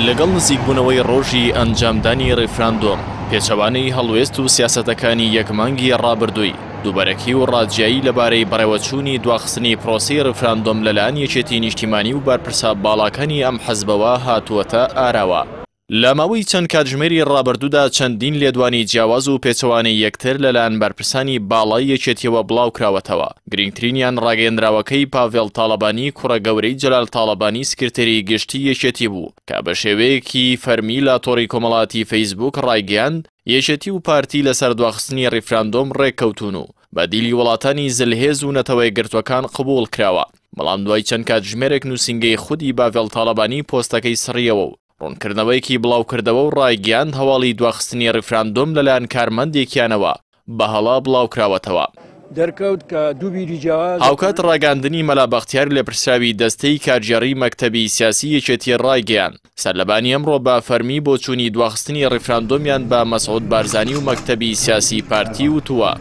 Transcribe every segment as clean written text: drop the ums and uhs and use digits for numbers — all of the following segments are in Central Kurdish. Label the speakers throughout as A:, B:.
A: لەگەڵ نزیکبوونەوەی ڕۆژی ئەنجامدانی ڕیفراندۆم، پێچەوانەی هەڵوێست و سیاسەتەکانی یەک مانگی ڕابردووی، دووبەرەکی و ڕاجیایی لەبارەی بەڕێوەچوونی دواخستنی پرۆسەی ڕیفراندۆم لەلایەن یەکێتی نیشتیمانی و بەرپرسە باڵاکانی ئەم حزبەوە هاتووەتە ئاراوە. لە ماوەی چەند کاتژمێری ڕابردوودا چەندین لێدوانی جیاواز و پێچەوانەی یەکتر لەلایەن بەرپرسانی باڵای یەکێتیەوە بڵاوکراوەتەوە، گرینگترینیان ڕاگەیەندراوەکەی پاڤێڵ تاڵەبانی کوڕە گەورەی جەلال تاڵەبانی سکرتێری گشتی یەکێتی بوو کە بە شێوەیەکی فەرمی لە تۆڕی کۆمەڵاتی فەیسبووک ڕایگەیاند یەکێتی و پارتی لەسەر دواخستنی ڕیفراندۆم ڕێککەوتوون و بەدیلی وڵاتانی زلهێز و نەتەوەیەکگرتووەکان قبوڵ کراوە، بەڵام دوای چەند کاتژمێرێک نووسینگەی خودی باڤێڵ تاڵەبانی پۆستەکەی سڕیەوە و ڕوونکردنەوەیەکی بڵاوکردەوە و ڕایگەیاند هەواڵی دواخستنی ڕیفراندۆم لەلایەن کارمەندێکیانەوە بە هەڵە بڵاوکراوەتەوە.
B: دەرکەوت کە دوو بیری جیاواز.
A: هاوکات ڕاگەیاندنی مەلا بەختیار لێپرسراوی دەستەی کارگێڕی مەکتەبی سیاسی یەکێتی ڕایگەیاند، سەرلەبانی ئەمڕۆ بە فەرمی بۆچوونی دواخستنی ڕیفراندۆمیان بە مەسعود بارزانی و مەکتەبی سیاسی پارتی وتووە.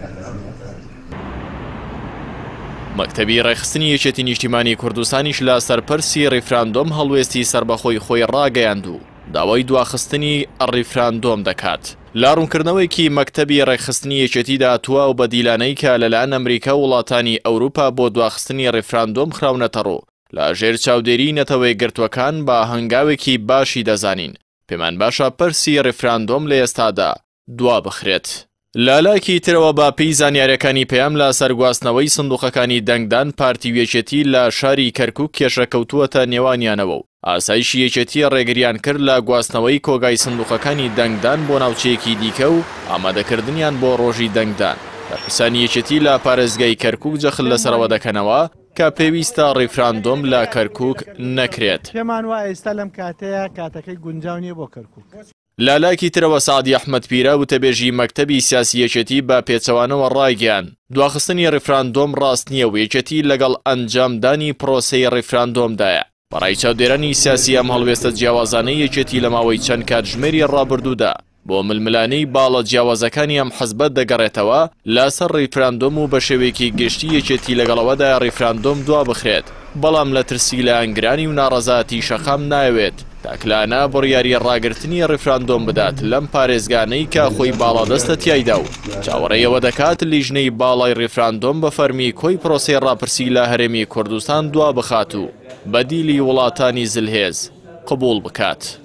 A: مەکتەبی ڕێکخستنی یەکێتی نیشتیمانی کوردستانیش لە سەر پرسی ڕیفراندۆم هەڵوێستی سەربەخۆی خۆی ڕاگەیاند و داوای دواخستنی ڕیفراندۆم دەکات. لە ڕوونکردنەوەیەکی مەکتەبی ڕێکخستنی یەکێتیدا هاتووە ئەو بەدیلانەی کە لەلایەن ئەمریکا و وڵاتانی ئەوروپا بۆ دواخستنی ڕیفراندۆم خراونەتەڕوو لە ژێر چاودێریی نەتەوەیەکگرتووەکان بە هەنگاوێکی باشی دەزانین، پێمان باشە پرسی ڕیفراندۆم لە ئێستادا دوابخرێت. لە لایەکی ترەوە بە پێی زانیاریەکانی پەیام لە سەر گواستنەوەی سندوقەکانی دەنگدان پارتی و یەکێتی لە شاری کەرکوک کێشە کەوتووەتە نێوانیانەوە و ئاسایشی یەکێتی ڕێگریان کرد لە گواستنەوەی کۆگای سندوقەکانی دەنگدان بۆ ناوچەیەکی دیکە و ئامادەکردنیان بۆ ڕۆژی دەنگدان. بەرپرسانی یەکێتی لە پارێزگای کەرکوک جەخت لەسەر ئەوە دەکەنەوە کە پێویستە ڕیفراندۆم لە کەرکوک نەکرێت.
C: پێمان وایە ئیستا لەم کاتەیا کاتەکەی گونجاو نیە بۆ کەرکوک.
A: لە لایەکی ترەوە سەعدی ئەحمەد پیرە وتەبێژی مەکتەبی سیاسی یەکێتی بە پێچەوانەوە ڕایگەیاند، دواخستنی ڕیفراندۆم ڕاست نییە و یەکێتی لەگەڵ ئەنجامدانی پرۆسەی ڕیفراندۆمدایە. بە ڕای چاودێرانی سیاسی ئەم هەڵوێستە جیاوازانەی یەکێتی لە ماوەی چەند کاتژمێری ڕابردوودا بۆ ململانێی باڵە جیاوازەکانی ئەم حزبە دەگەڕێتەوە لەسەر ڕیفراندۆم و بەشێوەیەکی گشتی یەکێتی لەگەڵ ئەوەدایە ڕیفراندۆم دوابخرێت بەڵام لە ترسی لایەنگرانی و ناڕەزایەتی شەقام نایەوێت تاکلایەنە بڕیاری ڕاگرتنی ڕیفراندۆم بدات لەم پارێزگانەی کە خۆی باڵادەستە تیایدا و چاوەڕێی ئەوە دەکات لیژنەی باڵای ڕیفراندۆم بە فەرمی کۆی پرۆسەی ڕاپرسی لە هەرێمی کوردستان دوابخات و بەدیلی وڵاتانی زلهێز قبوڵ بکات.